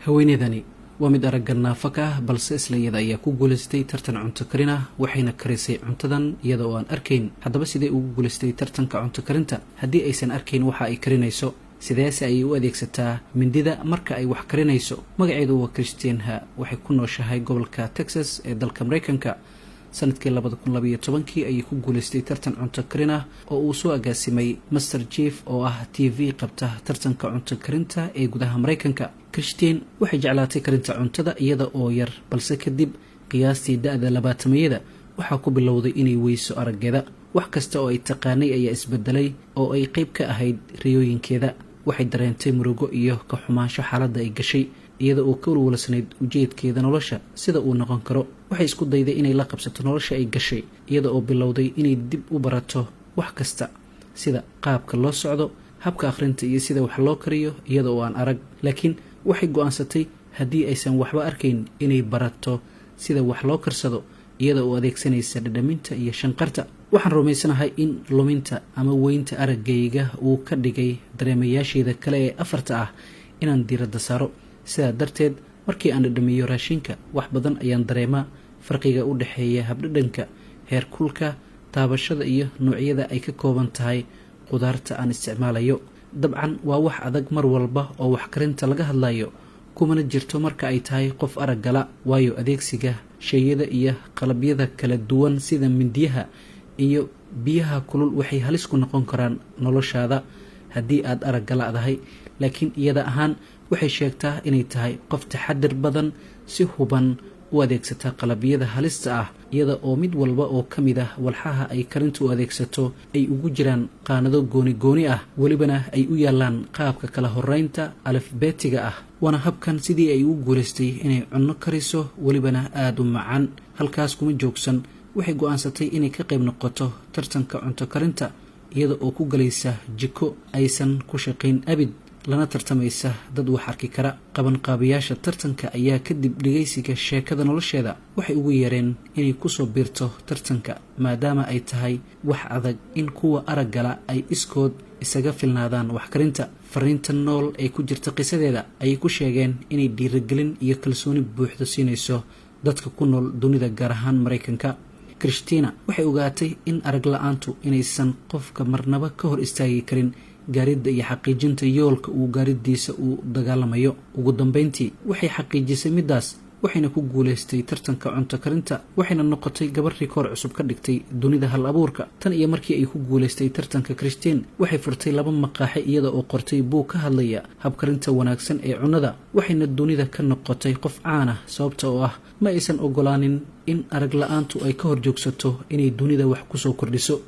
Haweeneydani waa mid aragga naafa ka ah, balse isla iyada ayaa ku guulaystay tartan cunto karin ah, waxayna karisay cuntadan iyada oo aan arkayn. Haddaba, sidee ugu guulaystay tartanka cunto karinta haddii aysan arkayn waxa ay karinayso? Sideese ayay u adeegsataa mindida marka ay wax karinayso? Magaceedu waa Christine Ha. Waxay ku nooshahay gobolka Texas ee dalka Maraykanka. Sanadkii 2012-kii ayay ku guulaystay tartan cunto karin ah oo uu soo agaasimay MasterChef, oo ah TV qabta tartanka cunto karinta ee gudaha Maraykanka. Christine waxay jeclaatay karinta cuntada iyada oo yar, balse kadib qiyaastii da-da labaatamayada waxaa ku bilowday inay weyso araggeeda. Wax kasta oo ay taqaanay ayaa isbedelay, oo ay qayb ka ahayd riyooyinkeeda. Waxay dareentay murugo iyo ka xumaansho xaaladda ay gashay, iyada oo ka walwalsanayd ujeedkeeda nolosha sida uu noqon karo. Waxay isku dayday inay la qabsato nolosha ay gashay, iyada oo bilowday inay dib u barato wax kasta, sida qaabka loo socdo, habka akhrinta iyo sida wax loo kariyo, iyada oo aan arag. Laakiin waxay go-aansatay haddii aysan waxba arkayn inay barato sida wax loo karsado, iyada oo adeegsanaysa dhadhaminta iyo shanqarta. "Waxaan rumaysanahay in luminta ama weynta araggayga uu ka dhigay dareemayaasheeda kale ee afarta ah inaan diiradda saaro. Sidaa darteed, markii aan dhadhamiyo raashinka, wax badan ayaan dareemaa: farqiga u dhexeeya habdhadhanka, heerkulka, taabashada iyo noocyada ay ka kooban tahay qudaarta aan isticmaalayo. Dabcan waa wax adag mar walba oo wax karinta laga hadlayo, kumana jirto marka ay tahay qof araggala, waayo adeegsiga shayada iyo qalabyada kala duwan sida mindiyaha iyo biyaha kulul waxay halis ku noqon karaan noloshaada haddii aad aragga la'dahay." Laakiin iyada ahaan waxay sheegtaa inay tahay qof taxadir badan, si huban u adeegsata qalabyada halista ah, iyada oo mid walba oo ka mid ah walxaha ay karinta u adeegsato ay ugu jiraan qaanado gooni gooni ah, welibana ay u yaalaan qaabka kala horeynta alifbeetiga ah. Waana habkan sidii ay ugu guulaystay inay cunno kariso, welibana aada u macaan. Halkaas kuma joogsan. Waxay go-aansatay inay ka qayb noqoto tartanka cunto karinta, iyada oo ku galaysa jiko aysan ku shaqayn abid, lana tartamaysa dad wax arki kara. Qabanqaabayaasha tartanka ayaa kadib dhegaysiga sheekada nolosheeda waxay ugu yeereen inay kusoo biirto tartanka, maadaama ay tahay wax adag in kuwa araggala ay iskood isaga filnaadaan wax karinta. Fariinta nool ee ku jirta qisadeeda ayay ku sheegeen inay dhiirigelin iyo kalsooni buuxdo siinayso dadka ku nool dunida, gaar ahaan Maraykanka. Christina waxay ogaatay in arag la-aantu inaysan qofka marnaba ka hor istaagi karin gaaridda iyo xaqiijinta yoolka uu gaaridiisa uu dagaalamayo. Ugu dambeyntii waxay xaqiijisay middaas, waxayna ku guulaystay tartanka cunto karinta, waxayna noqotay gabar rikoor cusub ka dhigtay dunida hal abuurka. Tan iyo markii ay ku guulaystay tartanka, Christine waxay furtay laba maqaaxi, iyada oo qortay buug ka hadlaya habkarinta wanaagsan ee cunnada, waxayna dunida ka noqotay qof caan ah, sababta oo ah ma aysan ogolaanin in arag la-aantu ay ka hor joogsato inay dunida wax kusoo kordhiso.